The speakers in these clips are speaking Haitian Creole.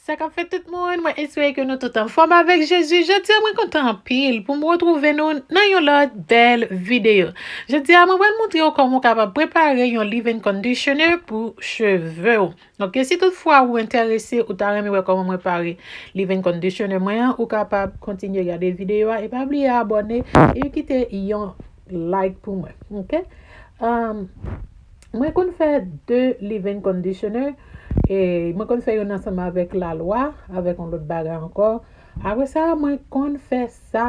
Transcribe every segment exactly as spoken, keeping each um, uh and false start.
Sa k ap fèt tout moun, mwen espere ke nou tout anfòm avèk Jezi. Jodi a mwen kontan anpil pou m retwouve nou nan yon lòt bèl videyo. Jodi a mwen pral montre w kòman w kapab prepare yon leave-in conditioner pou cheve w. Ok, si toutfwa ou enterese, ou ta renmen wè kòman mwen pare leave-in conditioner mwen an, ou kapab kontinye gade videyo a e pa bliye abòne e kite yon like pou mwen. Ok? Um, mwen konn fè de leave-in conditioner e mwen konn fè youn ansanm avèk lalwa, avèk yon lòt bagay ankò. Apre sa, mwen konn fè sa.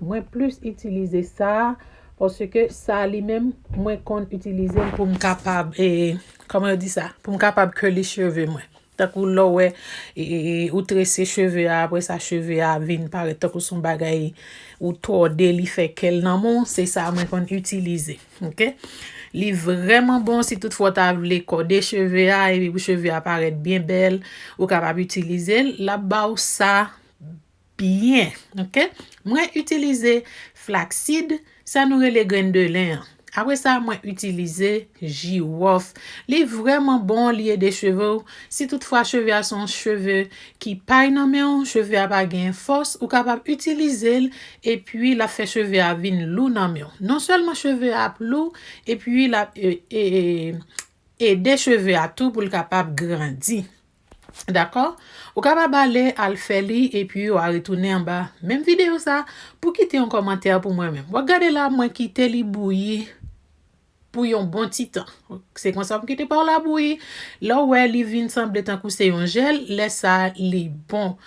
Mwen plis itilize sa paske sa li menm, mwen konn itilize l pou m kapab, e, kòman yo di sa? Pou m kapab curly cheve mwen. Tankou lè w wè, e, e, e, ou trese cheve a, apre sa cheve a vin parèt tankou se yon bagay ou tòde, li fè kèl nan men w, se sa mwen konn itilize. Ok? Li vrèman bon si toutfwa w ta vle kòde cheve a epi pou cheve a parèt byen bèl, ou kapab itilize l. L ap ba w sa byen. Ok? Mwen itilize flaxseed, sa nou rele grenn de len an. Apre sa, mwen itilize jiwòf. Li vrèman bon, li ede cheve w. Si toutfwa cheve a se yon cheve ki pay nan men w, cheve a pa gen fòs, ou kapab itilize l epi l ap fè cheve a vin lou nan men w. Non sèlman cheve a ap lou, epi l ap, e, e, e, ede cheve a tou pou l kapab grandi. Dakò? Ou kapab ale al fè li epi w a retounen anba menm videyo sa pou kite yon kòmantè pou mwen menm. W ap gade la, mwen kite li bouyi pou yon bon ti tan. Se konsa m kite pa w la bouyi. Lè w wè li vin sanble tankou se yon jèl, lè sa li bon.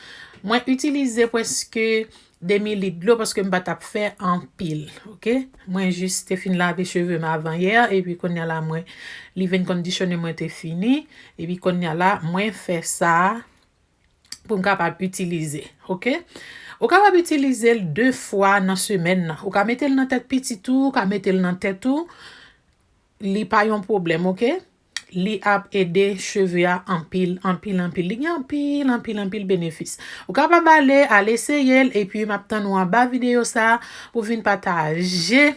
Mwen itilize prèske demi lit dlo paske m pa t ap fè anpil. Ok? Mwen jis te fin lave cheve m avan yè, epi kounye a la mwen leave-in conditioner mwen te fini, epi kounye a la mwen fè sa pou m kapab itilize. Ok? Ou kapab itilize l de fwa nan semèn nan. Ou ka mete l nan tèt pitit ou, ou ka mete l nan tèt ou. Li pa yon pwoblèm, ok? Li ap ede cheve a anpil, anpil, anpil. Li gen anpil, anpil, anpil benefis. Ou kapab ale, al eseye l, epi m ap tann ou anba videyo sa pou vin pataje.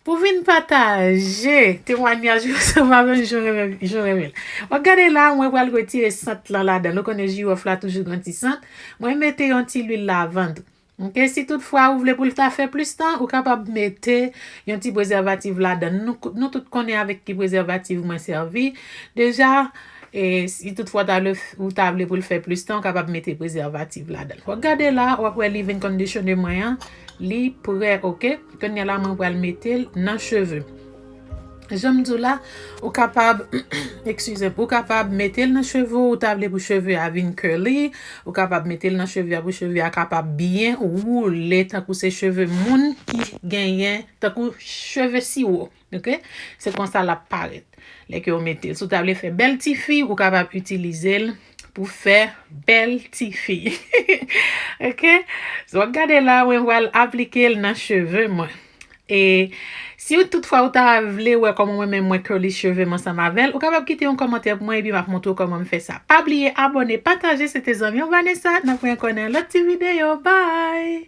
Pou vin pataje temwanyaj ou ansanm avè m, jan w renmen, jan w renmen l. W ap gade la, mwen pral retire sant lan ladan l. Ou konnen jiwòf la toujou gen ti sant. Mwen mete yon ti lwil lavann. Ok, si toutfwa ou vle pou l ta fè plis tan, ou kapab mete yon ti prezèvatif ladan l. Nou, nou tout konnen avèk ki prezèvatif mwen sèvi. Deja, e si toutfwa w ta vle, ou ta vle pou l fè plis tan, ou kapab mete prezèvatif ladan l. W ap gade la, w ap wè leave-in conditioner mwen an, li prè, ok? Kounye a la, mwen pral mete l nan cheve. Jan m di w la, ou kapab, eskize m, ou kapab mete l nan cheve w, ou ta vle pou cheve a vin curly, ou kapab mete l nan cheve a pou cheve a kapab byen woule tankou se cheve moun ki genyen, tankou cheve siwo, ok? Se konsa l ap parèt lè ke w mete l. Si w ta vle fè bèl tifi, ou kapab itilize l pou fè bèl tifi. Ok? So, w ap gade la, mwen pral aplike l nan cheve mwen. E si w toutfwa ou ta vle wè kòman mwen menm mwen curly cheve m ansanm avè l, ou kapab kite yon kòmantè pou mwen epi m ap montre w kòman m fè sa. Pa bliye abòne, pataje, se te zanmi w Vanessa, n ap wè ankò nan yon lòt ti videyo. Bye!